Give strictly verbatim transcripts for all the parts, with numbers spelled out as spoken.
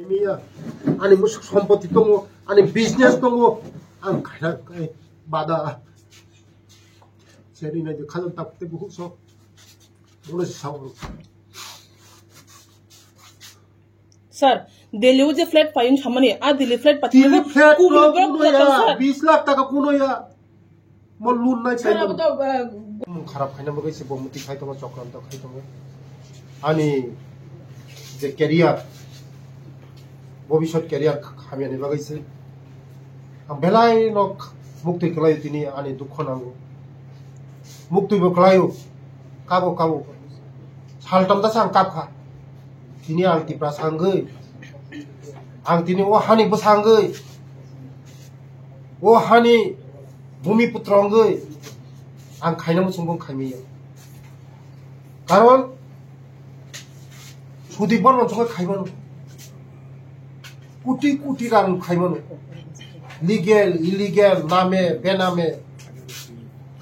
Miya, ani musuk sompoti tongo, ani business tongo, ang khaina kai bada. Seri nai khajak tak te buhuk sok. Ulo si sao. Sir, Delhi o je flat payung samani, a Delhi flat pati Delhi flat kuno lo borok kuno ya, sir. Bis lakh taka kuno ya. Mo loan nai Sir, abo to, uh, Mung kharap khaina bagwi se bo muti khai tongo, chokranto khai tongo. Ani je career, bobisot career hamyani bagwi se. Ang belai no muktwi kwlaio tini ani dukho nango. Muktwi bo kwlaio, kabo kabo. Saltam dasa ang kap kha. Tini ang Tiprasa wngwi, ang tini o hani bwsa wngwi, o hani bhumi putra wngwi ang khaina muchungbo khaimaya. Karon Sudip Barman songkhe khaimano, kuti kuti rang khaimano, legal, illegal, name, bename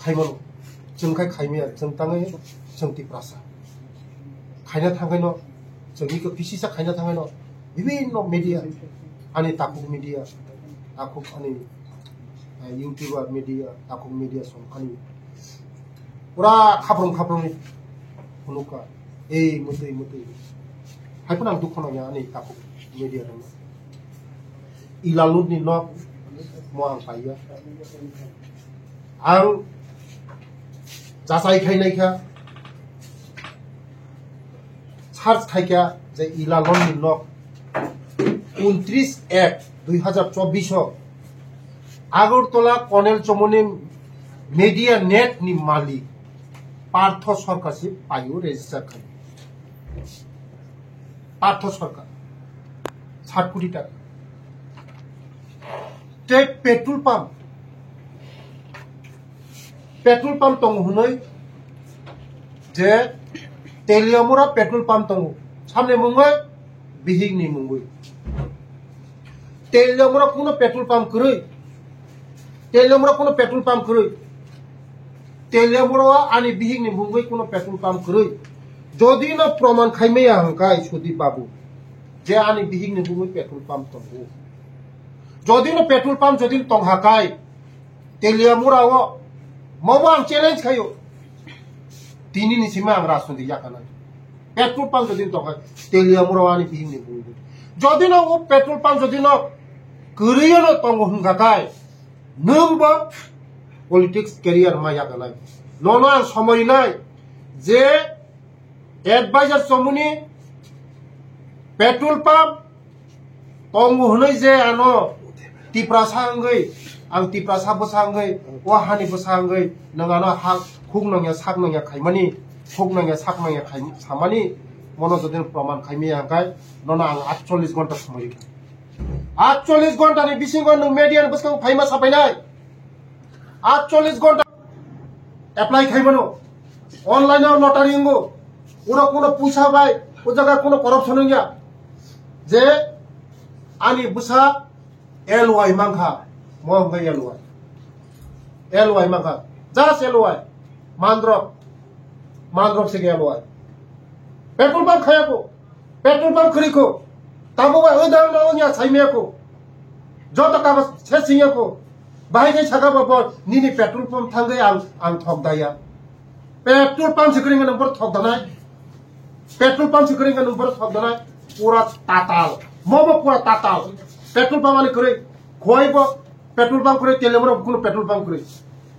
khaimano. Chwng khai khaimaya, chwng tangwi chwng Tiprasa. Khaina thangkhaino, chwngni khe bisisa khaina thangkhaino, bibinno media, ani takhuk media, takhuk ani, eh, YouTuber media, takhuk media song ani pura khaprum khaprumni phunukha, ei mutui mutui. Hai phano ang dukhu nangya ani takhuk media rokno. Ilalutni nok mo ang paiya. Ang jachai khainai kha, search khaikha je Ilalutni nok, untris ek dui hazar chobbish o Agartala Konel Chomoni Media Net ni malik Partho Sarkar se paio register khai. Partho Sarkar, sat koti taka. Tei petrol pump, petrol pump tongo hwnwi je Teliamura petrol pump tongo, samni mungwi bihikni mungwi. Teliamura kuno petrol pump kwrwi, Teliamura kuno petrol pump kwrwi. Teliamura o ani bihikni bumungwi kuno petrol pump kwrwi. Jodi no proman khaimaya hwnkhe Sudip babu, je ani bihikni bumungwi petrol pump tongo. Jodi no petrol pump jodi no tongha kai, Teliamura o mobo ang challenge khaio. Tini ni simi ang rajniti yakarnai. Petrol pump jodi no tongha, Teliamura o ani bihikni bumungwi. Jodi no o petrol pump jodi no kwrwi no tongo hwnkha kai, nwng bo politics career ma yakarnai. Nono ang somoi rinai je advisor Chomoni petrol pump tongo hwnwi je ano Tiprasa wngwi, ang Tiprasa bwsa wngwi, o hani bwsa wngwi nwng ano ha khuk nangya sak nangya khaimani, khuk nangya sak nangya khai samani, mono jodi proman khaimaya hwnkhe nono ang atchollish ghonta somoi rikha. Atchollish ghonta ni bisingo nwng media ni bwskango phaima sapainai. Atchollish ghonta apply khaimano. Online o lottery wngo. Uro kuno puisa bai, o jaga kuno corruption wngya. Je ani bwsa L Y mankha, mo hwnkhe L Y. L Y mankha. Just L Y. Mandrop. Mandrop se L Y. Petrol pump khayako. Petrol pump kwrwi kho. Tamo bai o dang no nya sai me kho. Joto kago se sing ya kho. Bahai dai saka bo bo nini petrol pump thangwi ang, ang thok daya. Petrol pump se kwrwi ngano bor thok danai. Petrol pump se kwrwi ngano bor thok danai. Pura tatal. Mo bo pura tatal. Petrol pump ani kwrwi. Khoi bo petrol pump kwrwi, Teliamura kuno petrol pump kwrwi.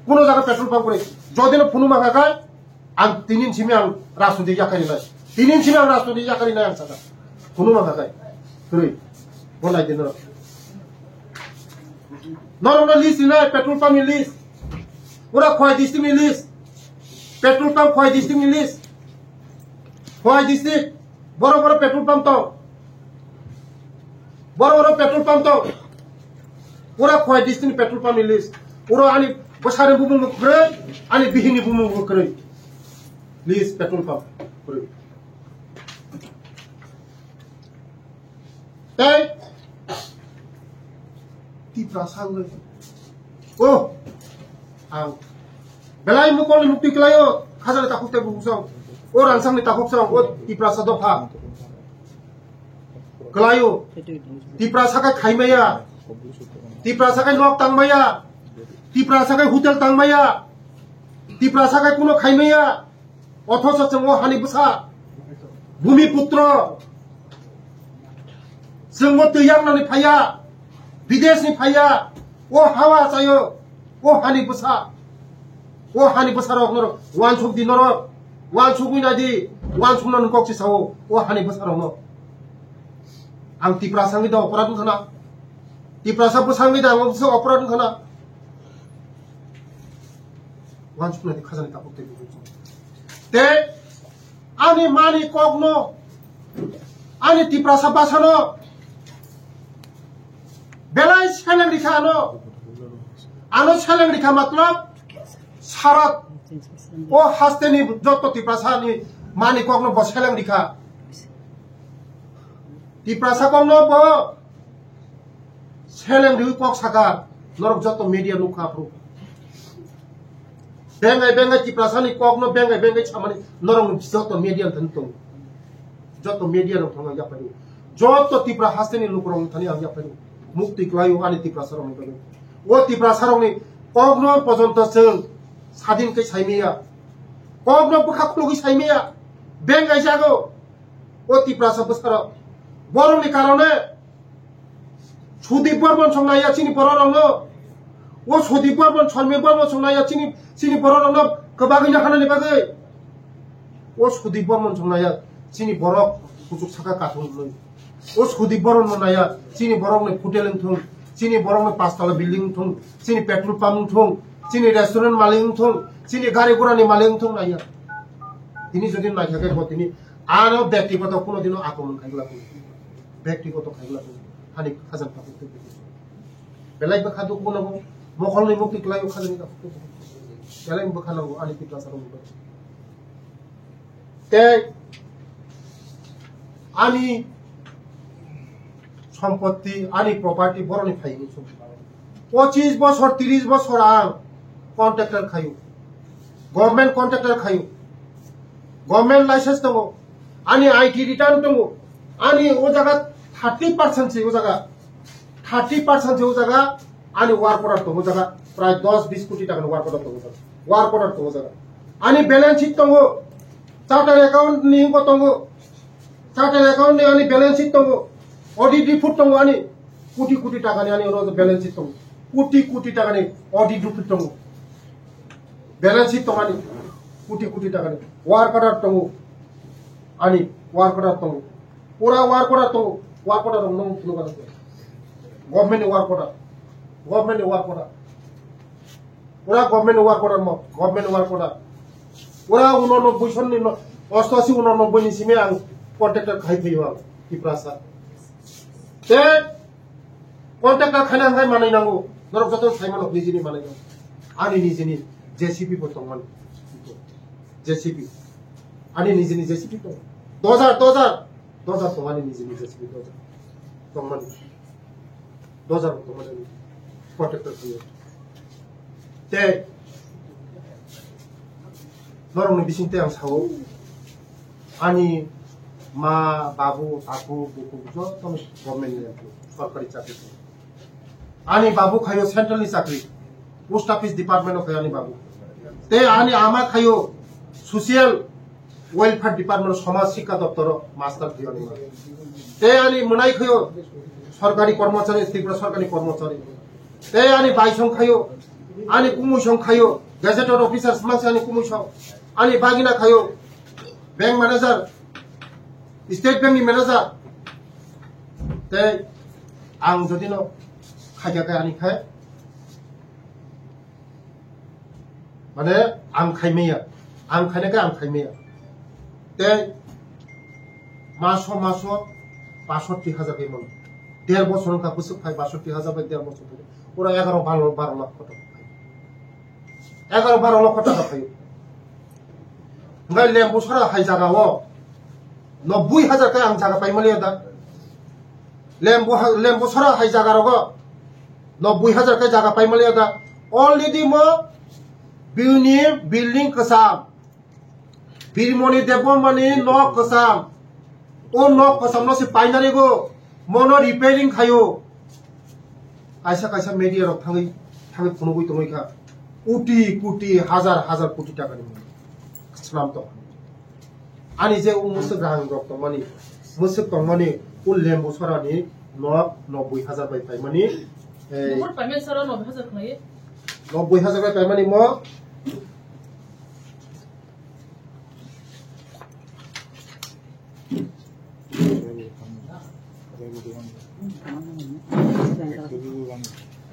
Kuno jaga petrol pump kwrwi. Jodi no phunu mangkha kai, ang tinin simi ang rajniti yakarwi nai. Tinin simi ang rajniti yakarwi nai ang saka. Kunu ma khakai. Kwrwi. Bo nai din norok. Norok no list rinai, petrol pump ni list. Pura Khowai district ni list. Petrol pump Khowai district ni list. Khowai district. Boro boro petrol pump tong. Boro boro petrol pump tong. Pura Khowai district ni petrol pump ni list. Pura ani bwsani bumung bo kwrwi, ani bihikni bumung bo kwrwi. List petrol pump kwrwi. Tei Tiprasa wngwi. Oh, ang belai mukol ni mukti kwlaio, khajani takhuk tei bukhuk song. O rangsang ni takhuk song, o Tiprasa dopha. Kwlaio. Tiprasa khe khaimaya. Tiprasa khe nok tangmaya. Tiprasa khe hotel tangmaya. Tiprasa khe kuno khaimaya. Othocho chwng o hani bwsa. Bhumi putro. Chwng o twi yaknani phaiya. Bidesh ni phaiya. O hawa chayo. O hani bwsa. O hani bwsa rok norok. Wansuk di norok. Wansuk wina di. Wansuk nani kok si sao. O hani bwsa rok no. Ang Tiprasa wngwi da oporad wngkha na. Tiprasa bwsa wngwi da ang bwsa oporad wngkha na. Wansuknai khajani tabuk tei bukung. Tei ani mani kokno, ani Tiprasa bwsano belai seleng rikha ano. Ano seleng rikha matlab sara o hasteni joto Tiprasani mani kokno bo seleng rikha. Tiprasa kokno bo seleng riwi kok saka, norok joto media nukha phuru. Bengai bengai Tiprasani kokno bengai bengai samani norok joto media thani tongo. Joto media rok thangna yaphai. Joto Tipra hasteni lukurok thani ang yaphai. Mukti kwlaio ani Tiprasa rokni bagwi. O Tiprasa rokni kokno pojonto chwng sadin khe saimaya. Kokno bwkha khulugwi saimaya. Bengai jago. O Tiprasa bwsarok. Borokni karone Sudip Bormon song naiya chini borok rokno. O Sudip Bormon, Sormi Bormon song naiya chini, chini borok rokno kwbagwi no hanani bagwi. O Sudip Bormon song naiya chini borok kuchuk saka kathung nwi. O Sudip Bormon naiya chini borokni hotel wngthung, chini borokni pastala building wngthung, chini petrol pump wngthung, chini restaurant malik wngthung, chini gari gurani malik wngthung naiya. Tini jodi naikha khe bo tini ano byaktigoto kuno dino akromon khaigwlak. Byaktigoto khaigwlak. Hani khajang tabuk tei belai bwkha duk bono bo mokolni mukti kwlai o khajani tabuk tei belai bwkha nango ani Tiprasa rok. Tei ani sompotti, ani property boroni phaini song. Pochis bosor, tris bosor ang contractor khayu. Government contractor khayu. Government license tongo. Ani I T return tongo. Ani o jaga thirty percent se o jaga. Thirty percent se o jaga. Ani work order tongo jaga. Prai dos bis koti taka ni work order tongo jaga. Work order tongo jaga. Ani balance sheet tongo. Chartered account ni bo tongo. Chartered account ni ani balance sheet tongo. Audit report tongo ani. Koti koti taka ni ani oro balance sheet tongo. Koti koti taka ni audit report tongo. Balance sheet tongo ani. Koti koti taka ni. Work order tongo. Ani work order tongo. Pura work order tongo. Work order rok nung phunuk ano. Government ni work order. Government ni work order. Pura government ni work order mo. Government ni work order. Pura uno no buison ni no. Osto asi uno no buini simi ang contractor khai phayo ang. Tiprasa. Te contractor khaina hwnkhai manwi nango. Norok joto sai mano nijini manwi nango. Ani nijini J C B bo tongmani. J C B. Ani nijini J C B tong. Dojar, dojar. Dojar tong ani nijini J C B dojar. Tongmani. Dojar bo tongmani. Contractor khayo. Te norokni bisingtwi ang sao, ani ma, babu, taku, buku jotono government ni employee, sorkari chakri. Ani babu khayo central ni chakri, post office department o khayo ani babu. Te ani ama khayo social welfare department, samaj sikha doptoro master khayo ani ma. Te ani mwnai khayo sorkari kormochari, Tripura sorkari kormochari. Te ani baisong khayo, ani kumui song khayo, gazetted officers mangsa ani kumui song, ani bagina khayo, bank manager, state bank ni manager. Te ang jodi no khaikha khe ani khai, mane ang khaimaya, ang khaina khe ang khaimaya. Te maso maso basotti hajar khe mano. Der bosor wngkha bwswk phai basotti hajar bai der bosor phai. Pura egaro baro, baro lakh koto. Egaro baro lakh taka phaio. Hwnkhai Lembu sora hai jaga o nobboi hajar khe ang jaga paimaliya da. Lembu ha-, Lembu sora hai jaga rogo nobboi hajar khe jaga paimaliya da. Already mo bini building kwcham. Birmoni Debbarmani nok kwcham. O nok kwcham no se painari go. Mono repairing khayo. Kaisa kaisa media rok thangwi, thangwi phunugwi tongwi kha. Koti koti, hazar hazar koti takani mono. Swnam tong. Ani je o mwswk rang rok tongmani, mwswk tongmani o lembu sorani nok noboi hazar bai paimani, eh, Nobor paimani sara noboi hazar khlaiwi. Noboi hazar bai paimani mo.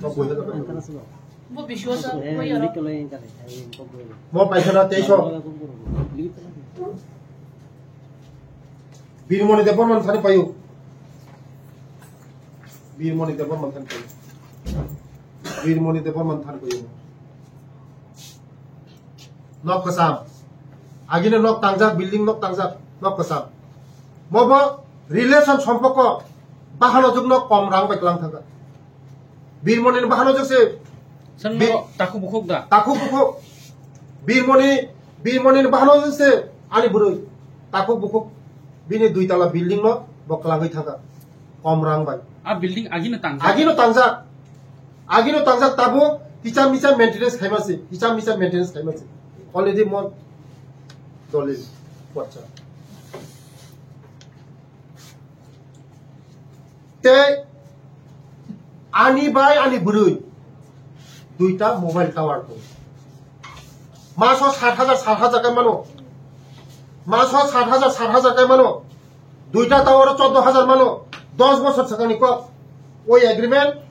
Noboi hazar bai paimani. Bo bish hajar, bo yaro. Mo paisa na teiso. Birmoni Debbarma thani payo. Birmoni Debbarma thani payo. Birmoni Debbarma thani payo. Nok kwcham. Agini nok tangjak, building nok tangjak, nok kwcham. Mo bo relation sompoko bahano jukno kom rang bai klang thangkha. Birmoni ni bahano jukse Sir, bi- no takhuk bukhuk da? Takhuk bukhuk. Birmoni, Birmoni ni bahano jukse ani bwrwi. Takhuk bukhuk. Bini dui tala building no bo kwlangwi thangkha. Kom rang bai. A building agino tangjak? Agino tangjak. Agino tangjak tabo kicham micham maintenance khaima se. Kicham micham maintenance khaima se. Already mo dolil. Poccha. Tei ani bai ani bwrwi duita mobile tower tongo. Maso sat hajar, sat hajar kai mano. Maso sat hajar, sat hajar kai mano. Duita tower o chordo hajar mano. Dos bosor sakani kok. Oi agreement.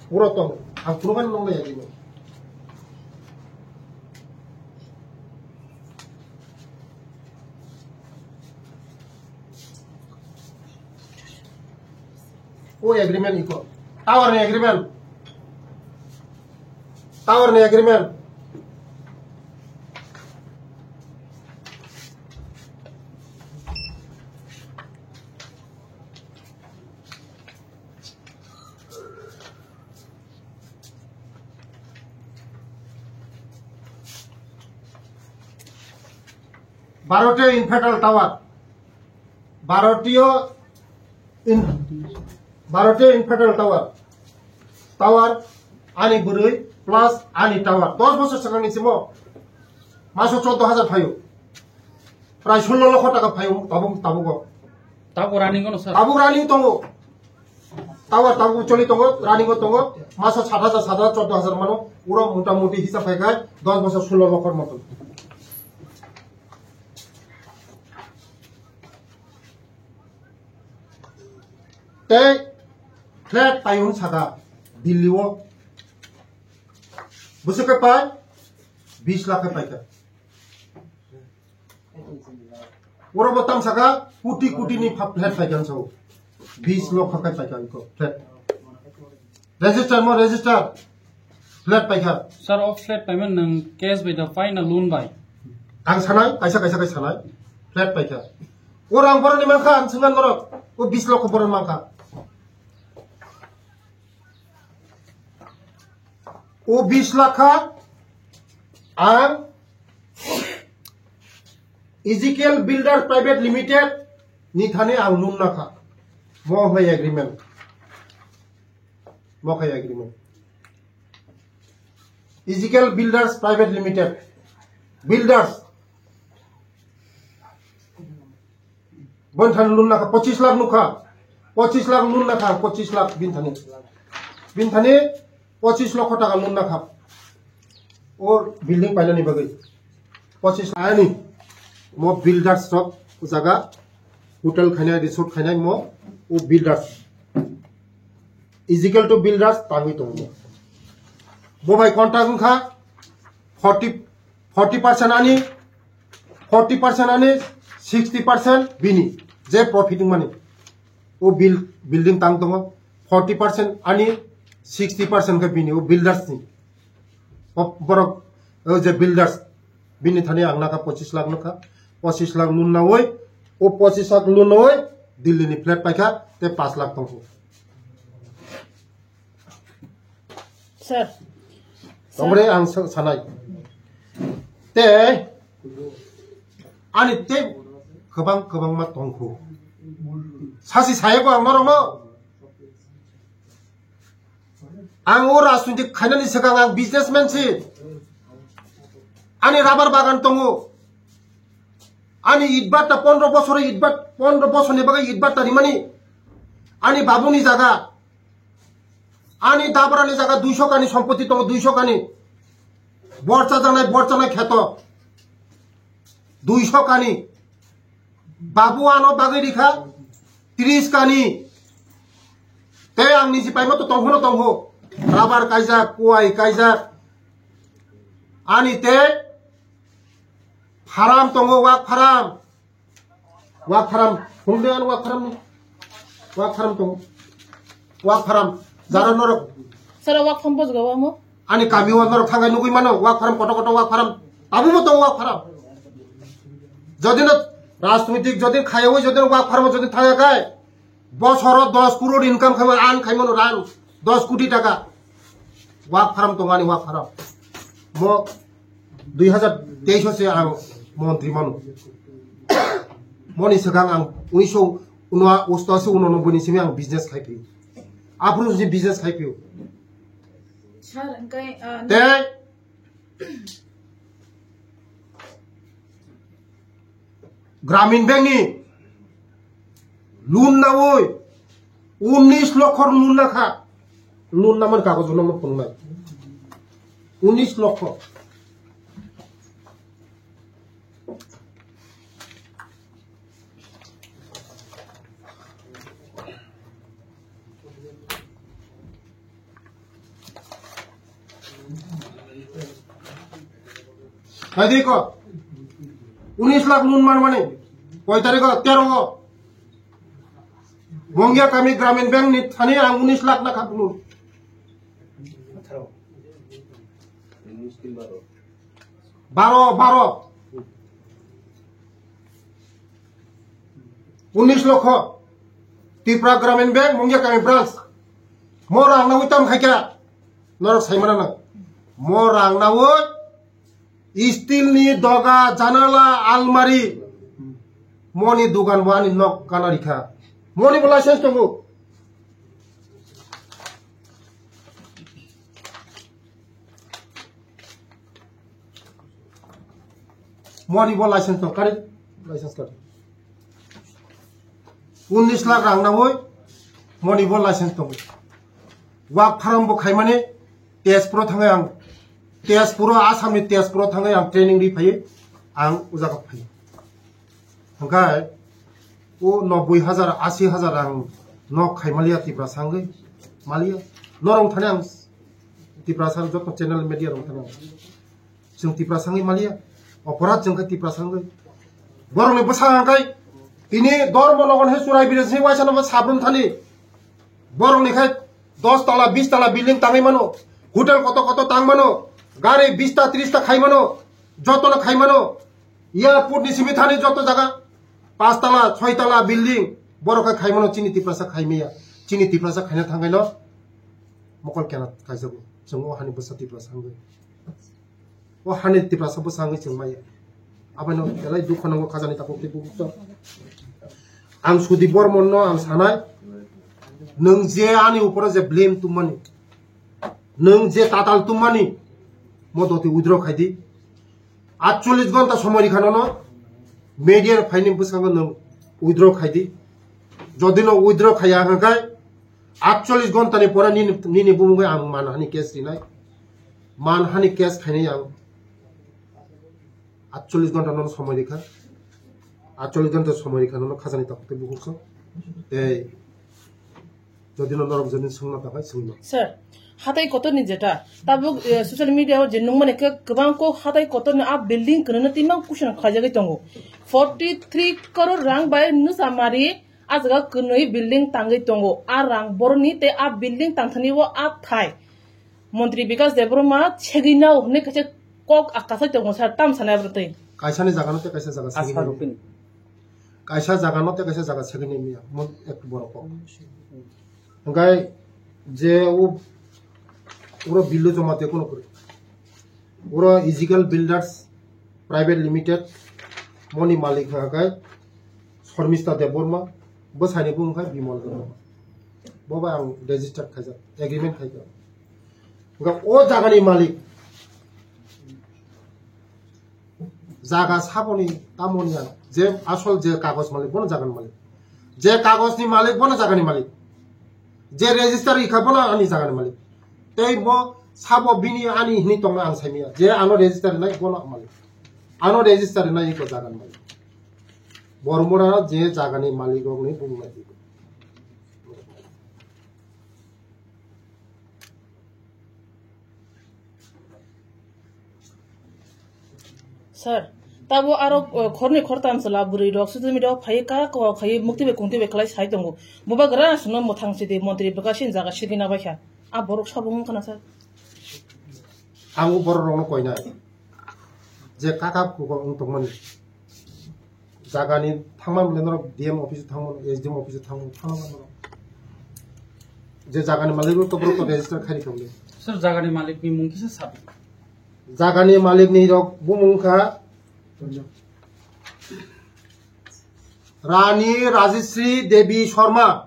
Puro tongo. Ang phunukmani noknai agreement. O agreement iko. Tower ni agreement. Tower ni agreement. Bharatiya Infratel Tower, Bharatiya In-, Bharatiya Infratel Tower, tower ani bwrwi plus ani tower, dos bosor swkangni simo maso chordo hajar phaio, prai sullo lokho taka phaio tabuk, tabugo. Tabuk running ono, sir? Tabuk running tongo. Tower tabuk choli tongo, running o tongo. Maso sat hajar, sat hajar, chordo hajar mano. Uro mota moti hisab khai khai dos bosor sullo lokhor moton. Tei flat paiyung saka Delhi o. Bwswk khe pai? Bis lakh khe paikha. Oro bo tang saka koti koti ni pha-, flat paikha ang sao. Bis lokho khe paikha iko flat. Register mo register. Flat paikha. Sir, o flat payment nang cash bai da pai na loan bai? Ang sanai, kaisa kaisa kai sanai. Flat paikha. O rang borok ni mankha ang swngan borok. O bis lokho borok mankha. O bis lakh kha ang Ezekiel Builder Private Limited ni thani ang loan nakha. Mo hai agreement. Mo hai agreement. Ezekiel Builders Private Limited. Builders. Bon thani loan nakha, pochis lakh nukha. Pochis lakh loan nakha, pochis lakh bin thani. Bin thani pochis lokho taka loan nakha. O building painani bagwi. Pochis lakh ani mo builders rok jaga hotel khainai, resort khainai mo o builders. Ezekiel to Builders tangwi tongo. Bo bai contract wngkha forty, forty percent ani, forty percent ani, sixty percent bini. Je profit wngmani. O build, building tang tongo. Forty percent ani, sixty percent khe bini. O builders ni. O borok, o je builders. Bini thani ang nakha pochis lakh nukha. Pochis lakh loan nawi. O pochis lakh loan nawi. Delhi ni flat paikha. Te paanch lakh tongkho. Sir. Tongre ang sa-, sanai. Te ani te kwbang kwbangma tongkhu. Sasi saya ko ang norok no. Ang o rajniti khainani swkang ang businessman si. Ani rubber bagan tongo. Ani itbatta pondro bosor itbat, pondro bosorni bagwi itbatta rimani. Ani babuni jaga. Ani dabrani jaga duiso kani sompoti tongo, duiso kani. Borcha janai, borcha nai kheto. Duiso kani. Babu ano bagwi rikha tris kani. Te ang niji paima to tonghono tongho. Rubber kaijak, kuai kaijak. Ani te farm tongo, wak farm. Wak farm. Hungde ano wak farm ni. Wak farm tongo. Wak farm. Jara norok. Sara wak farm bojgo amo. Ani kami o norok thangai nugui mano, wak farm, koto koto wak farm, tabukbo tongo wak farm. Jodi no rajnitik, jodi khaiwi, jodi no wak farm, jodi thangya khai, bosoro dos crore income khaimano, an khaimano rang dos koti taka. Wak farm tongo ani wak farm. Mo dui hazar teis o se ang montri mano. Moni swkang ang unisho unwa, ostashi unonoboi ni simi ang business khai phi. Aphuru si business khai phi. Sir, hwnkhe, ah, Tei Gramin Bank ni loan nawi unis lokho loan nakha. Loan namani kagoj no phunuknai. Unis lokho. Hai dei ko. Unis lakh loan man mani. Koi tarikh o? Tero o. Mongia kami Gramin Bank ni thani ang unis lakh nakha loan. Baro, baro. Unis lokho. Tripura Gramin Bank, Mungia Kami branch. Mo rang nawi tam khaikha. Norok saimana nang. Mo rang nawi steel ni doga, janala, almari. Moni dugan bo ani nok kana rikha. Moni bo license tongo. Moni bo license tong, kari license kari. Unis lakh rang nawi moni bo license tong. Wak farm bo khaimani Tezpuro thangai ang, Tezpuro, Assam ni Tezpuro thangai ang training ri phai ang o jaga phai. Hwnkhe o nobboi hajar, asi hajar rang nok khai maliya Tiprasa wngwi maliya. Norok thani ang Tiprasa joto channel media rok thani ang. Chwng Tiprasa wngwi maliya. Oporat chwng khe Tiprasa wngwi. Borokni bwsa hwnkhe tini Dharmanagar he Churai Bridge ni waisa no sabrum thani. Borokni khai dos tala, bis tala building tangwi mano. Hotel koto koto tang mano. Gari bis ta, tris ta khai mano. Jotono khai mano. Airport ni simi thani joto jaga pas tala, soi tala building borok khai khaimano, chini Tiprasa khaimaya. Chini Tiprasa khaina thangkaino mokol kena kaijago. Chwng o hani bwsa Tiprasa wngwi. O hani Tiprasa bwsa wngwi chwng maya. Abono belai dukho nango khajani takhuk tei bukhuk to. Ang Sudip Bormonno ang sanai, nwng je ani uporo je blame tummani, nwng je tatal tummani, mo doti withdraw khai di. Atchollish ghonta somoi rikha nono, media phaini bwskango nwng withdraw khai di. Jodi no withdraw khaiya hwnkhe atchollish ghonta ni pore nini, nini bumungwi ang manhani case rinai. Manhani case khainai ang. Atchollish ghonta nono somoi rikha. Atchollish ghonta somoi rikha nono khajani takhuk tei bukhuk so. Tei Jodi no norok jodi swngna ta bai swngno. Sir, hatai kotor ni jeta. Tabuk, eh, social media o je nungmani khe kwbang kok hatai kotor ni a building kwrwngno tei mang kuchung khlaijagwi tongo. Forty three crore rang bai nusa mari a jaga kwnwi building tangwi tongo. A rang boroni tei a building tangthani o a thai. Montri Bikas Debbarma segwi nao hwnwi kaisa kok a kasai tongo sir, tam sanai abro twi. Kaisa ni jaga no tei kaisa jaga segwi nai. Kaisa jaga no tei kaisa jaga segwi nai miya. Mo ek borok kok. Hwnkhe je o, oro bill o joma tei kono kwrwi. Oro Ezekiel Builders Private Limited, moni malik hwnkhe Shormista Debbarma, Bwsani bumung kha Bimal Debbarma. Bo bai ang register khaijak, agreement khaijak. Hwnkhe o jagani malik, jaga saboni tamoni ang, je asol je kagoj malik, bono jagani malik. Je kagojni malik, bono jagani malik. Je register rikha, bono ani jagani malik. Tei bo sabo bini ani hinwi tongna ang saimanya. Je ano register rinai, bono malik. Ano register rinai, iko jagani malik. Bormura je jagani malik rokni bumung nai. Sir, tabo aro, uh, khorni khortam chwla bwrwi rok social media o phai ka ko khai mukti bai kungti bai khlai sai tongo. Bubagra sino mwthang sidi montri bwkha sin jaga sigina bai kha. A borok sabo wng khana sir. Ang o borok rokno koinai. Je kaka kuko wng tongmani. Jagani thangma bwle norok D M office thangmano, S D M office thangmano, thangma norok. Je jagani malik rok to borok to register khai rikha bwle. Sir, jagani malik ni mung kisa sabi. Jagani malik ni rok bumung kha Rani Rajeshri Devi Sharma,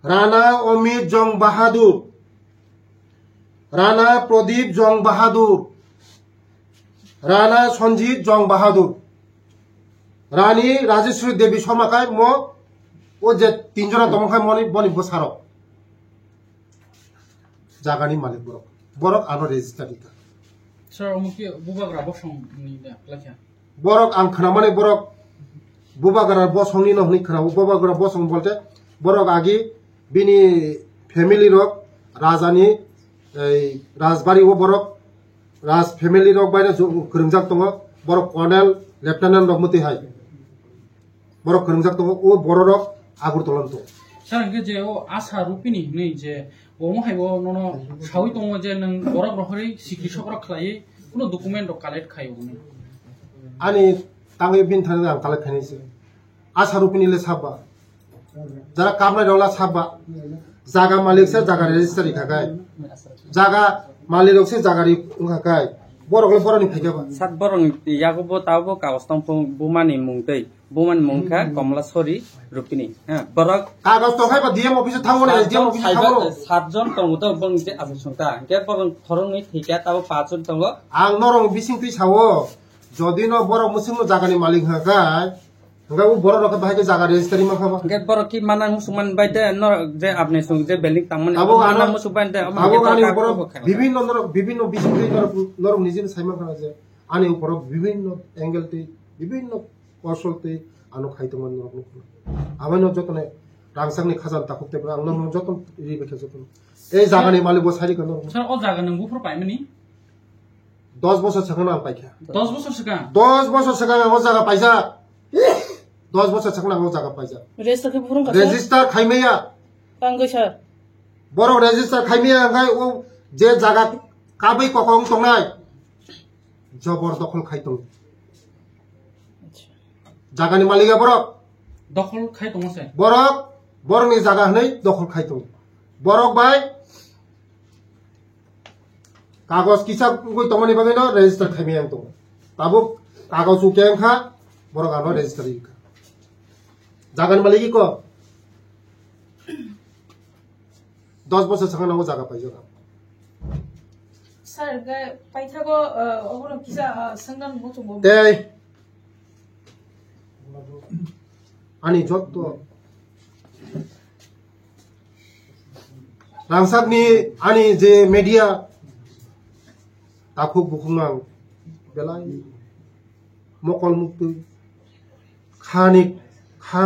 Rana Amit Jong Bahadur, Rana Pradip Jong Bahadur, Rana Sanjit Jong Bahadur, Rani Rajeshri Devi Sharma khai mo o je tinjora tongmani khai moni boni bwsarok. Jagani malik borok. Borok ano register rikha. Sir, omo ki bubagra bosong ni da, lakha? Borok ang khnamani borok bubagra bosong ni no hwnwi khnao. Bubagra bosong bolte borok agi bini family rok rajani ei rajbari o borok raj family rok bai no kwrwngjak tongo. Borok colonel, lieutenant rok mwtwi hai. Borok kwrwngjak tongo, o bororok Agartala tongo. Sir, hwnkhe je o Asha Rupini hinwi je omo hai bo nono sawi tongo je nwng borok rohorwi sikri sokrok khlaiwi kuno document rok collect khai hwnwi. Ani tangwi bini thani ang collect khainai se. Asha Rupini le saba. Jara kamnai rok la saba. Jaga malik se jaga register rikha khai. Jaga malik rok se jaga ri wngkha khai. Borok le borokni phaikha ba. Sat borokni yago bo tabo kagos tong phung bumani mung tei. Bumani mung kha Komla Sori Rupini. Ha, borok Kagos tong khai ba D M office thango na, S D M office thango. Sat jon tongo to bong je aswk sung ta. Hwnkhe borok khoroknwi thwikha tabo pach jon tongo. Ang norok bising twi sao. Jodi no borok mwswk no jagani malik hwnkha kha, hwnkhe bo borok rok khe bahai khe jaga register ma kha ba. Hwnkhe borok ki manang musuk man bai de no je apni sung je building tangmani abo manang musuk bai de. Abo ani borok bibhinno norok bibhinno bising twi norok norok nijini sai ma kha je ani borok bibhinno angle twi bibhinno kosol tei ano khai tongmani norok nukha. Abono jotono rangchakni khajal takhuk tei ang norok jotono ri bai kha jotono. Ei jagani malik bo sari kha norok. Sir, o jaga nwng buphuru paimani? Dos bosor swkang ang paikha. Dos bosor swkang? Dos bosor swkang ang o jaga paijak. Dos bosor swkang ang o jaga paijak. Register khe buphuru wngkha sir? Register khaimaya. Tangwi sir. Borok register khaimaya hwnkhe o je jaga kabui kokong tongnai. Jobor dokhol khai tongo. Acha. Jagani malik ya borok. Dokhol khai tongo se. Borok, borokni jaga hwnwi dokhol khai tongo. Borok bai kagos kisa wngwi tongmani bagwi no register khaimaya wng tongo. Tabuk kagos ukya wngkha, borok ano register wngkha. Jagani malik iko. Dos bosor swkang nango jaga paijak ang. Sir, ga-, paithago, uh, obono kisa, uh, swngna muchungo. Tei ani jotto rangchakni ani je media takhuk bukhuk ang belai mokol muktwi khani kha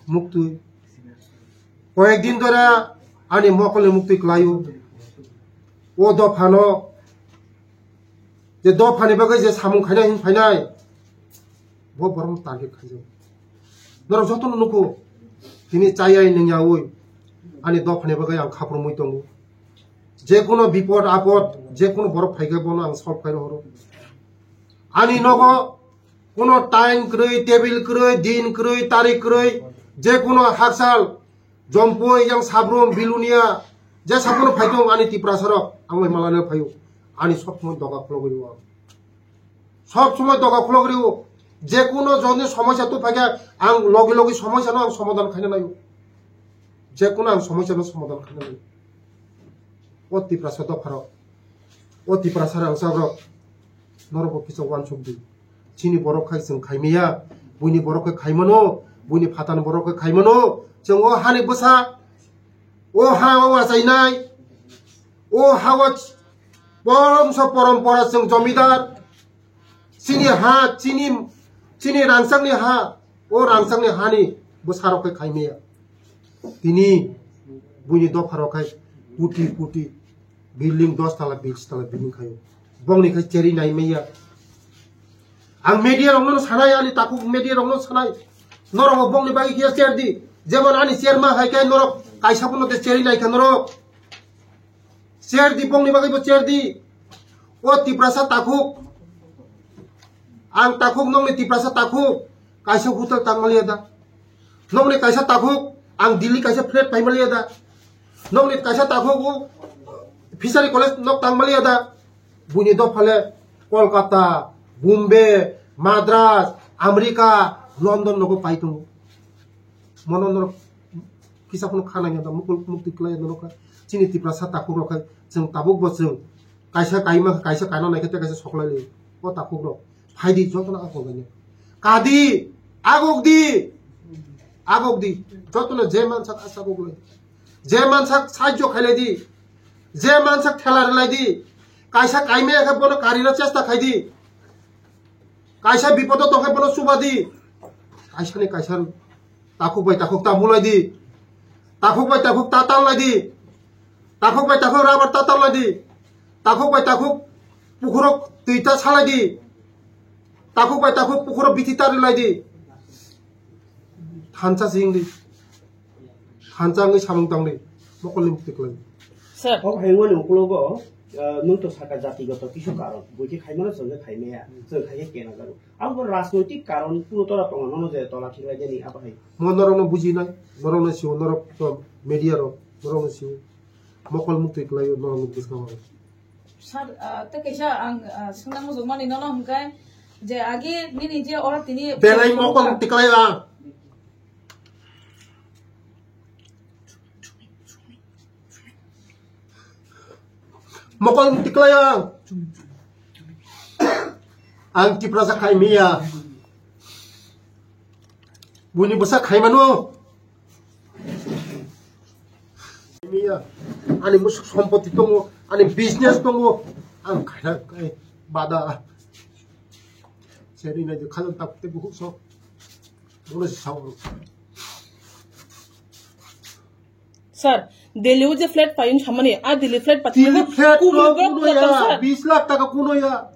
muktwi. Koyek din dhora ani mokol muktwi klaio. O dophano je dophani bagwi je samung khainai hin phainai, bo borok target khaijak. Norok jotono nukho, tini chayai nungyaui ani dophani bagwi ang khaprumui tongo. Jekunu bipod apod, jekunu borok phaikhe bono ang solve khai rohoro. Ani nogo kuno time kwrwi, table kwrwi, din kwrwi, tarik kwrwi, jekunu haksal, Jompui, yang Sabrum, Bilunia, je sabunu phaitong ani Tiprasarok, ang bai malano phaio. Ani sob somoi doga khulogwi rio ang. Sob somoi doga khulogwi rio. Je kuno joni somosya tubuphaikha, ang logi logi somosyano ang somadhan khaina naio. Je kuno ang somosyano somadhan khaina naio. O Tiprasa dopharok, o Tiprasa rangchakrok, norokbo kisa uansuk di. Chini borok khai chwng khaimaya, buini borok khai khaimano, buini phatani borok khai khaimano. Chwng o hani bwsa, o ha o achainai, o ha o ch-, poromsa porompora chwng jomidar. Chini ha, chini, chini rangchakni ha, o rangchakni hani bwsarok khai khaimaya. Tini buini dopharok khai kuti kuti building dos tala, bis tala building khaio. Bongni khai cheri naimaya. Ang media rokno sanai, ani takhuk media rokno sanai. Norok bo bongni bagwi khe cher di. Jemon ani cher ma hai khe norok kaisa bono de cheri nai kha norok. Cher di, bongni bagwi bo cher di. O Tiprasa takhuk. Ang takhuk, nokni Tiprasa takhuk. Kaisa hotel tangmaliya da. Nokni kaisa takhuk, ang Delhi kaisa flat paimaliya da. Nokni kaisa takhuk, o Fishery College nok tangmaliya da. Buini dophale Kolkata, Bombay, Madras, America, London nogo pai tongo. Mono norok kisa phano kha nangya da, mukul mukti klai norok kha. Chini Tiprasa takhuk rok kha, chwng tabuk bo chwng kaisa kaima, kaisa kaina naikhe tei kaisa soklai lai. O takhuk rok phai di, jotono agok lai. Ka di, agok di, agok di. Jotono je mansak asa agok lai. Je mansak sahajjo khailai di. Je mansak thela rwlai di. Kaisa kaima khe bono karina chesta khai di. Kaisa bipodo tongkhe bono chuba di. Kaisa ni kaisa takhuk bai takhuk ta mulai di. Takhuk bai takhuk ta tanlai di. Takhuk bai takhuk rubber ta tanlai di. Takhuk bai takhuk pukhurok twi ta salai di. Takhuk bai takhuk pukhurok bithi ta rwlai di. Thansa sing di. Thansa wngwi samung tangdi, mokolni mukti kwlai. Sir. Kok haingmani ukologo, ah, nwng to saka jatigoto kisu karon, buikhe khaimano chwngkhe khaimaya, chwng khaikhe kena jago. Abo rajnoitik karon puno tora tongo, nono je tola khiklai jani abo hai. Mo norokno bujinai, norokno sio, norok to media rok, norokno sio. Mokol mukti kwlaio, norokno bwskango. Sir, ah, tei kaisa ang, ah, swngna muchungmani nono hwnkhe je agi nini je oro tini belai mokol mukti kwlaio ang. Mokol mukti kwlaio ang. Ang Tiprasa khaimaya. Buini bwsa khaimano. Khaimaya. Ani musuk sompoti tongo, ani business tongo. Ang khaina kai bada. Seri na je khajan tapte buhuk so. Bono si sao. Sir, Delhi o je flat paiyung samani, a Delhi flat patini Delhi flat kubur no gok kuno ya, sir. Bis lakh taka kuno ya.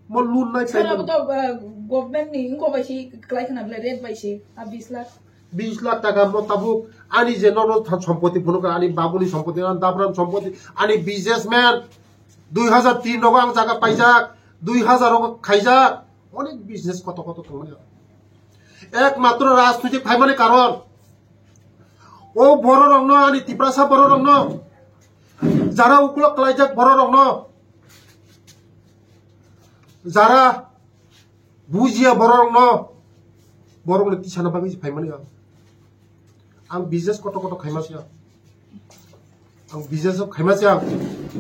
Mo loan nai Sir, sai abo mo. To, uh, government ni ingo bai si, klai khana bele rate bai si, a bis lakh. Bis lakh taka mo tabuk, ani je nono tha-, sompoti phunu ka, ani babuni sompoti, ani dabran sompoti, ani businessman, dui hajar tin rogo ang jaga paijak, dui hajar rogo khaijak, onek business koto koto thangmani. Ekmatro rajnitik phaimani karon, O bororokno, ani Tiprasa bororokno, jara ukulok klaijak bororokno, jara bujiya bororokno, borokno tisana bagwi se phaimani ang. Ang business koto koto khaima se ang. Ang business khaima se ang.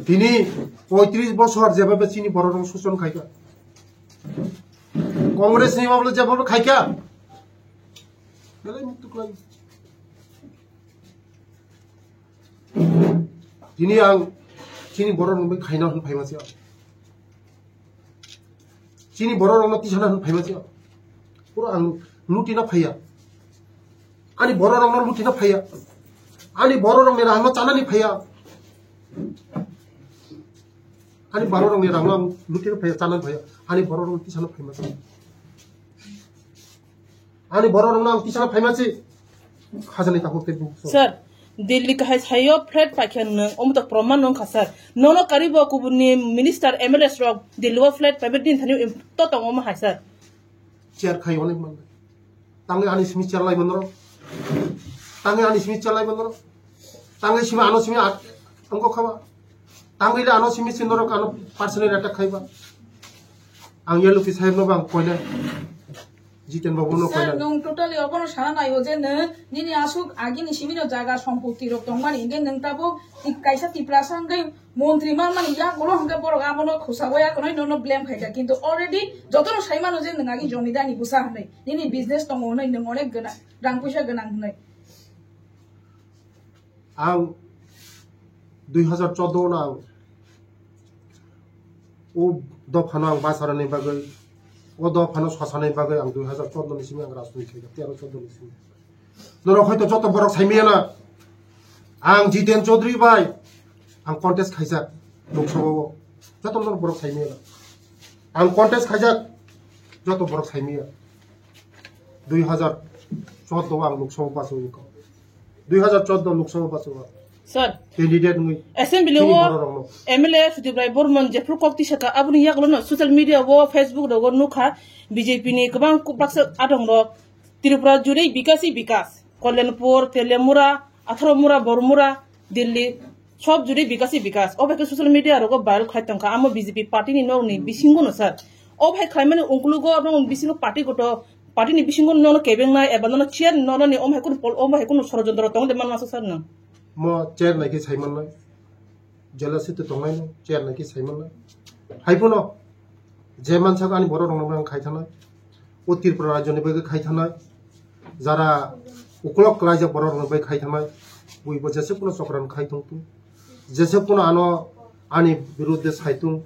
Tini poitris bosor jebabe chini bororok suson khaika. Congress ni mablo jebabe khaika. Belai muitu kwlai. Tini ang chini borok rok bai khaina hwn phaima se. Chini borok rok no tisana hwn phaima se. Pura ang lutina phaiya. Ani borok rok no lutina phaiya. Ani borok rok ni rang no chanani phaiya. Ani borok rok ni rang no ang lutina phaiya, chanani phaiya. Ani borok rok no tisana phaima se. Ani borok rok no ang tisana phaima se. Khajani takhuk tei bukhuk. Sir, Delhi kahai sayo flat paikha nwng, omo to proman wngkha sir. Nono karibo kubuni minister M L As rok Delhi o flat paibe din thani to tongo omo hai sir. Chair khai onek man. Tangwi ani simi chair lai manro. Tangwi ani simi chair lai manro. Tangwi simi ano simi at-, angko khaba. Tangwi le ano simi sindorok ano personal attack khaiba. Ang L P sahib no bang koile. Jiten Babu no Sir, koina. Nwng totally obono sana naiyo je nwng nini aswk agini simino jaga sompoti rok tongmani, hingke nwng tabuk ti-, kaisa Tiprasa hingke montri manmani yagulo hingke borok abono khosao yakono nono blame khaikha. Kintu already jotono saimano je nwng agi jomidani bwsa hinwi, nini business tongo hinwi, nwng onek gwnang, rang puisa gwnang hinwi. Ang dui hazar chordo no ang o dophano ang bacharani bagwi, o dophano sosanani bagwi ang dui hazar chordo ni simi ang rajniti khaijak, tero chordo ni simi. Norok hoito joto borok saimiyana, ang Jiten Chaudhary bai ang contest khaijak Lok Sabha o, joto norok borok saimiyana. Ang contest khaijak, joto borok saimiya. Dui hazar chordo ang Lok Sabha bachwi wngkha. Dui hazar chordo Lok Sabha bachwi wngkha. Sir, candidate wngwi assembly chini o borok rokno. M L A Sudip Rai Bormon jephru kok tisaka aboni yagulo no social media o, Facebook rogo nukha, B J P ni kwbang baksa adong rok Tripura juri bikasi bikas, Kalyanpur, Teliamura, Atharomura, Bormura, Delhi, sob juri bikasi bikas. O bai khe social media rogo viral khai tongkha, amo B J P party ni nok ni bisingo no sir. O bai khlaimani ungkulugo aboni bisingo party goto, party ni bisingo nono kebengnai eba nono chair nono ni, o bai kunu pol, o bai kunu sorojontro tong de manma sir no. Mo chair nai khe sai mannai. Jealousy to tongnai no, chair nai khe sai mannai. Hai phano je mansak ani borok rokno ang khai thanai. O Tripura rajyo ni bagwi khai thanai. Jara ukolok klaijak borok rokno bagwi khai thanai. Bui bo jese kuno chokran khai tong tu. Jese kuno ano ani birudde sai tung.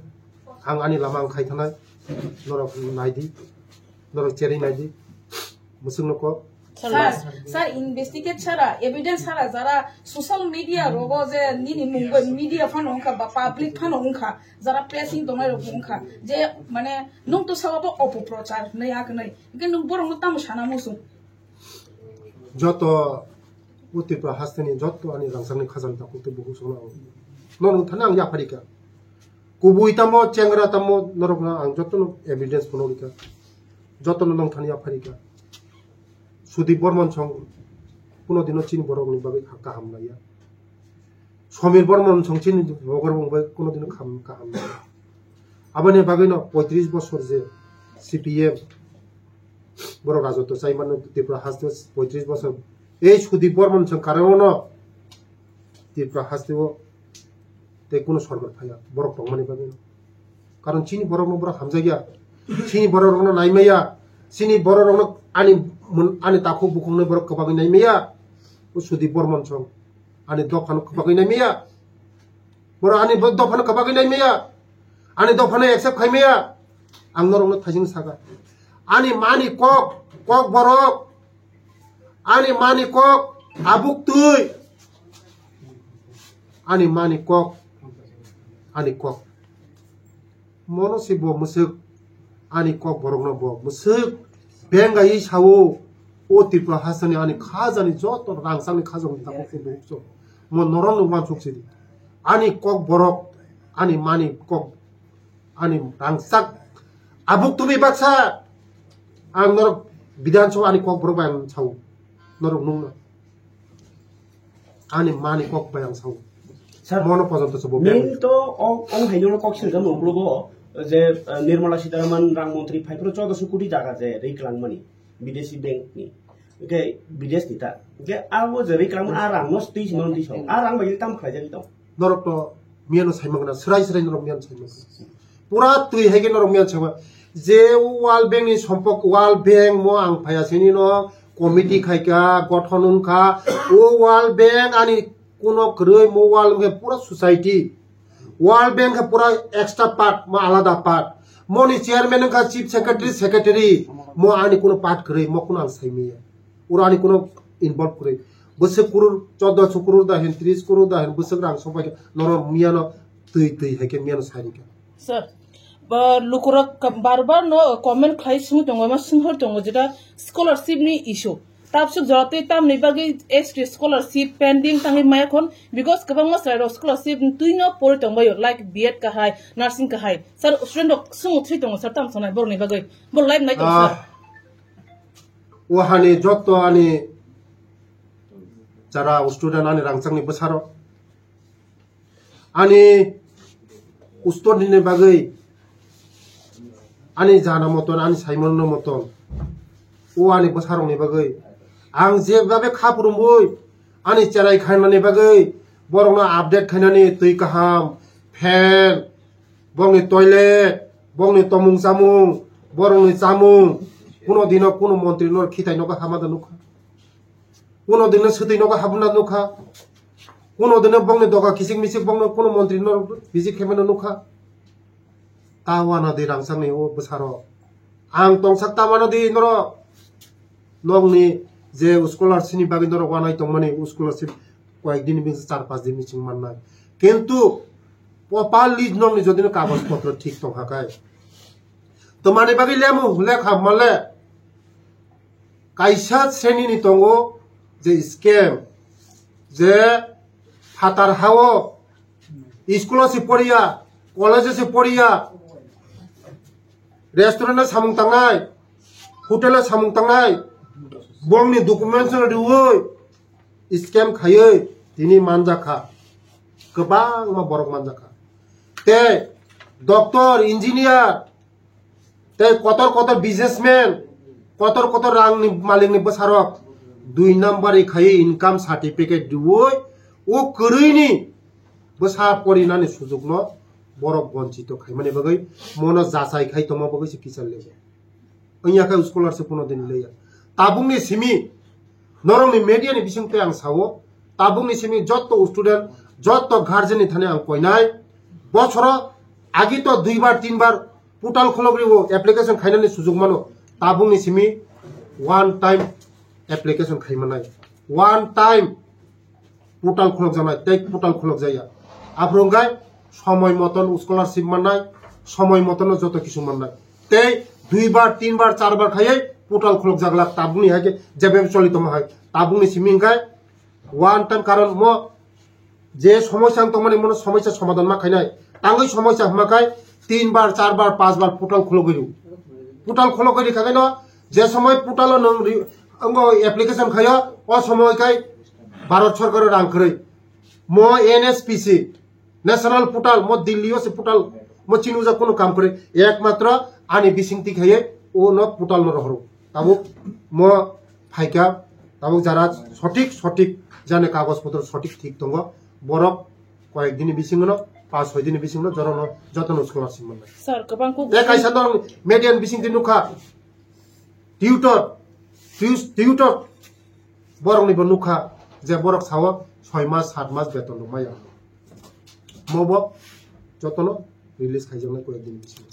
Ang ani lama ang khai thanai. Norok nai di. Norok cherwi nai di. Musuk no kok. Sir, sir, investigate sara, evidence sara, jara social media rogo je nini mung bai media phano wngkha ba public phano wngkha, jara pressing tongnai rok wngkha, je mane nwng to sawa bo opoprochar hinwi yak hinwi, hingke nwng borok no tamo sana muchung? Joto o Tripura hasteni joto ani rangchakni khajani takhuk tei bukhuk songno ang nono thani ang yapharikha. Kubui tamo, chengra tamo, norokno ang jotono evidence phano rikha. Jotono nongthani yapharikha. Sudip Bormon song kuno dino chini borokni bagwi ha-, kaham laiya. Somir Bormon song chini bogor bongbai kuno dino kham-, kaham laiya. Aboni bagwino poitris bosor je C P M borok rajotw chai mano Tripura haste poitris bosor. Ei Sudip Bormon song karono Tripura haste o tei kuno sorkar phaiya borok tongmani bagwi. Karon chini borokno borok hamjakya, chini borok rokno naimaya, chini borok rokno ani mun-, ani takhuk bukhukno borok kwbangwi naimaya. O Sudip Bormon song ani dophano kwbangwi naimaya, borok ani bo dophano kwbangwi naimaya, ani dophano accept khaimaya. Ang norokno thaising saka, ani mani kok, kok borok, ani mani kok, abuk twi. Ani mani kok, ani kok. Mono si bo mwswk, ani kok borokno bo mwswk bengaiwi sao, o Tripura hasteni ani khajani joto rangchakni khajani takhuk se bo ukso. Mo norokno uansuk sidi. Ani kok borok, ani mani kok, ani rangchak abuk tumi baksa. Ang norok Bidhan Sabha ani kok borok bai ang sao. Norok nungno. Ani mani kok bai ang sao. Sir, mono pojonto se bo main bengwi. To o, o hai no kok sir jamo ulo bo je, eh, Nirmala Sitharaman rang montri phai phuru chaudash koti jaga je riklang mani bidesi bank ni. Oke, bides ni ta. Oke, abo je riklang a rang no stui sino di so. A rang bai tam khlai jani to. Norok to miyano saimang na, srai srai norok miyano saimang. Pura twi hai khe norok miyano saimang. Je World Bank ni sompok, World Bank mo ang phaya sini no committee khai ka, gothon wng kha. O World Bank ani kuno kwrwi, mo World Bank pura society. World Bank khe pura extra part, mo alada part. Moni chairman wng kha chief secretary, secretary. Mo ani kuno part kwrwi, mo kuno ang saimaya. Oro ani kuno involve kwrwi. Bwswk kurur, chordo so kurur da hin, tris kurur da hin, bwswk rang sok bai khe, norok miyano twi twi hai khe miyano sai rikha. Sir, ba lukurok ka-, bar bar no comment khlai sung tongo, ma sung hor tongo, jeta scholarship ni issue. Tabsuk jora twi tamni bagwi S T scholarship pending tangwi maya khon, because kwbangma chwrairok scholarship twi no pori tongbaio, like B Ed kahai, nursing kahai. Sir, student rok sung thwi tongo, sir, tam sanai borokni bagwi. Bo live nai tongo, sir. Ah, o hani joto ani jara student ani rangchakni bwsarok. Ani ustor ni bagwi, ani jana moton, ani saimano moton, O ani bwsarokni bagwi. Ang je babe kha phurumwi ani cherai khainani bagwi borokno update khainani twi kaham, fan, bongni toilet, bongni tomung chamung, borokni chamung, kuno dino kuno montri no khitai nogo hama da nukha. Kuno dino swtwi nogo habuna nukha. Kuno dino bongni doga kisik misik bongno kuno montri no visit khaimano nukha. Ta wana di rangchakni o bwsarok. Ang tongsak ta wana di norok. Nokni je scholarship ni bagwi norok wanai tongmani, scholarship koyek din bini char pas din bini chwng mannai. Kintu properly nokni jodi no kagoj potro thik tong kha kai. Tomani bagwi lemo lekha male kaisa sreni ni tongo je scam, je phatar hao school o se poriya, college o se poriya, restaurant o samung tangnai, hotel o samung tangnai, bongni documents no riwi scam khaiwi tini manjakha, kwbangma borok manjakha. Tei doctor, engineer, tei kotor kotor businessman, kotor kotor rangni malikni bwsarok dui number ri khaiwi income certificate riwi o kwrwini bwsa porinani sujukno borok bonchito khaimani bagwi mono jachai khai tongma bagwi se kichar leya. Wngya khe scholarship kuno din leya. Tabukni simi norokni media ni bisingtwi ang sao, tabukni simi jotto student, jotto guardian ni thani ang koinai, bosoro agi to duibar tinbar portal khulogriwo application khainani sujukmano, tabukni simi one time application khaimanai, one time portal khulokjaknai tei portal khulokjakya. Aphuru wngkha somoi moton scholarship mannai, somoi motono joto kisu mannai. Tei duibar, tinbar, charbar khaiwi portal khulokjaglak tabukni hai khe jebe choli tongma hai. Tabukni simi wngkha one time, karon mo je somosya wng tongmani mono somosya somadhan ma khainai. Tangwi somosya hwnma khai tinbar, charbar, pasbar portal khulogwi rw. Portal khulogwi rikha khe no je somoi portal o nwng ri-, wngbo application khaio, o somoi khai Bharat Sarkar o rang kwrwi. Mo N S P C, National Portal, mo Delhi o se portal, mo chini uja kono kam kwrwi. Ekmatro ani bisingtwi khaiye o no portal no rohoro. Tabuk mo phaikha, tabuk jara sothik, sothik jani kagoj potro sothik thik tongo. Borok koyek dini bisingo no, pas soi dini bisingo no, jorono jotono scholarship mannai. Sir, kwbang kuk- Tei kaisa no media ni bisingtwi nukha, tutor, tu-, tutor, borokni bo nukha je borok sao soi mas, sat mas beton rwmaya. Mo bo jotono release khaijaknai koyek dini bisingo.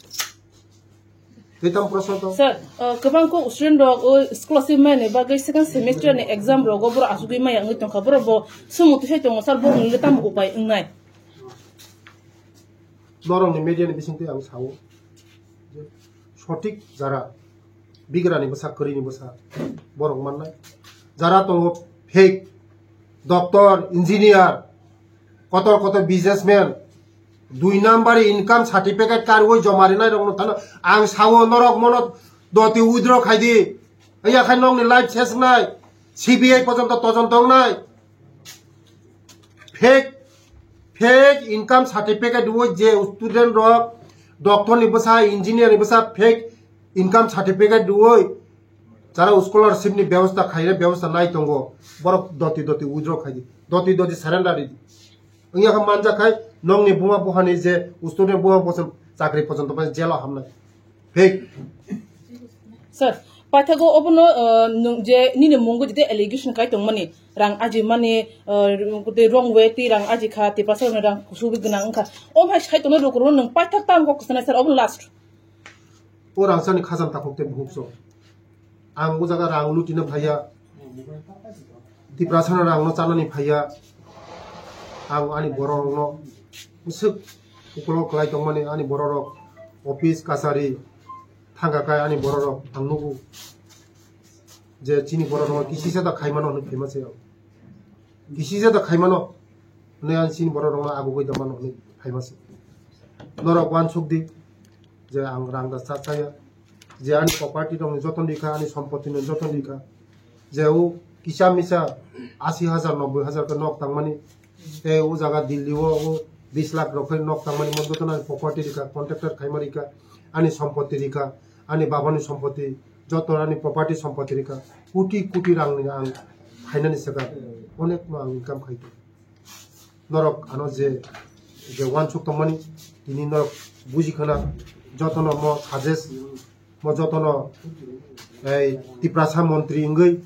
Tei tamo proshno tong? Sir, uh, kwbang kuk student rok o scholarship mani bagwi second semester ni exam rogo borok asugwi maya wngwi tongkha, borok bo sumung twisai tongo, sir, borok nini tamo upai wngnai? Norokni media ni bisingtwi ang sao je sothik jara bigrani bwsa, kwrwini bwsa borok mannai. Jara tongo fake doctor, engineer, kotor kotor businessman, dui number income certificate karwi joma rinai rokno thano ang sao norok mono doti withdraw khaidi. Yakhai nokni life ses wngnai, C B I pojonto tojon tongnai. Fake, fake income certificate riwi je student rok, doctor ni bwsa, engineer ni bwsa fake income certificate riwi jara scholarship ni bebosta khaire, bebosta nai tongo, borok doti doti withdraw khaidi, doti doti surrender ridi. Wngya khe manjak khai nokni buma buhani je student buma bosong chakri pojonto bai jail o hamnai. Fake. Sir, paithago obono, uh, nwng je nini mungo jete allegation kai tongmani, rang aji mani, uh, tei wrong way tei rang aji kha, tei pasal rang kusubui gwnang wngkha. O hai sai tongno rok rok nwng paithak tam kok sana sir, obono last. O rangchakni khajam takhuk tei bukhuk so. Ang o jaga rang lutina phaiya. Tiprasano rangno chanani phaiya. Ang ani bororokno bwswk ukolok kwlai tongmani ani bororok office kachari thangka kai ani bororok ang nugo je chini bororokno kisisa da khaimano hwnwi phaima se ang. Kisisa da khaimano hwnwi ang chini bororokno agugwi da mano hwnwi phaima se. Norok uansuk di. Je ang rang da cha chaya, je ani property rokni joton rikha, ani sompoti no joton rikha, je o kisa misa asi hajar, nobboi hajar khe nok tangmani, tei o jaga Delhi o, o bis lakh rok khe nok tangmani, mo jotono ani property rikha, contractor khaima rikha, ani sompoti rikha, ani babani sompoti, Joto ani property sompoti rikha, koti koti rang ni ang khainani saka, onek no ang income khai. Norok ano je, je wansuk tongmani, tini norok buji khana, jotono mo suggest, mo jotono ei Tiprasa montri wngwi,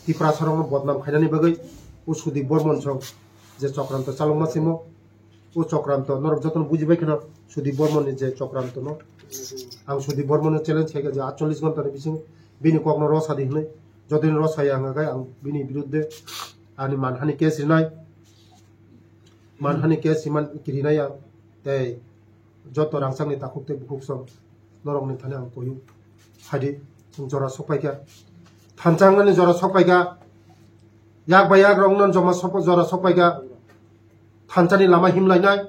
Tiprasa rokno bodnam khainani bagwi, o Sudip Bormon song je chokranto chalokma simo, o chokranto norok jotono bujibai khana Sudip Bormon ni je chokranto no. Ang Sudip Bormon no challenge khaikha je atchollish ghonta ni bising bini kokno rosadi hinwi, jotoni rosaya hwnga khe ang bini biruddhe ani manhani case rinai, manhani case riman kirinai ang, tei joto rangchakni takhuk tei bukhuk song norokni thani ang koyu. Phaidi, chwng jora sokpaikha, thansa wngnani jora sokpaikha, yak bai yak rokno joma sok-, jora sokpaikha, thansani lama himlainai,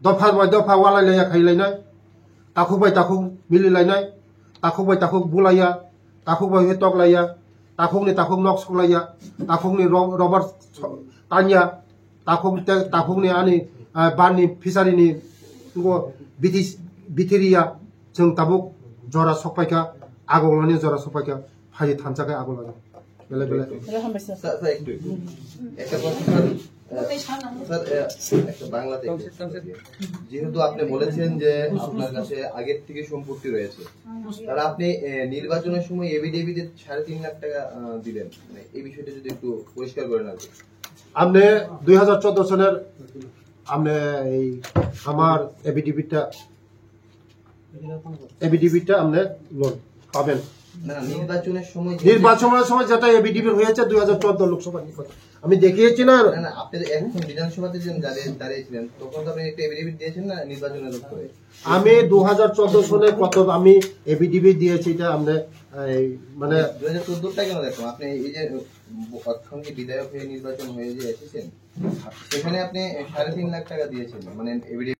dopha bai dopha walai laiya khailainai, takhuk bai takhuk mililainai, takhuk bai takhuk bulaiya, takhuk bai khe toklaiya, takhukni takhuk nok soklaiya, takhukni ro-, robar so-, tanya, takhuk te, takhukni ani, ah, barni fishery ni ngo bithi-, bithiriya, chwng tabuk jora sokpaikha, Agartala ni jora sokpaikha, phaidi thansa khe Agartala ni. Bele bele. Hello, hambai sir. Sir, sir, একটু, একটু। একটা প্রশ্ন, স্যার। আহ, স্যার, আহ, একটা বাংলাতে একটু। যেহেতু আপনি বলেছেন যে আপনার কাছে আগের থেকে সম্পত্তি রয়েছে, তাহলে আপনি, আহ, নির্বাচনের সময় এফিডেভিটে সাড়ে তিন লাখ টাকা, আহ, দিলেন, মানে, এই বিষয়টা যদি একটু পরিষ্কার করেন আর কি। আপনি দুই হাজার চোদ্দ সনের আপনি এই আমার এফিডেভিটটা, এফিডেভিটটা আপনি লোন পাবেন। না, না, নির্বাচনের সময় যে নির্বাচনের সময় যেটা এফিডেভিট হয়েছে দুই হাজার চোদ্দ লোকসভা নির্বাচন, আমি দেখিয়েছি না? না, না, আপনি এখন বিধানসভাতে যে দাঁড়িয়ে, দাঁড়িয়েছিলেন, তখন তো আপনি একটা এফিডেভিট দিয়েছেন না নির্বাচনের পরে? আমি দু হাজার চোদ্দ সনে কত আমি এফিডেভিট দিয়েছি, এটা আপনি এই মানে দুই হাজার চোদ্দটা কেন দেখো? আপনি এই যে এখন কি বিধায়ক হয়ে নির্বাচন হয়ে যে এসেছেন, সেখানে আপনি সাড়ে তিন লাখ টাকা দিয়েছেন, মানে এফিডেভিট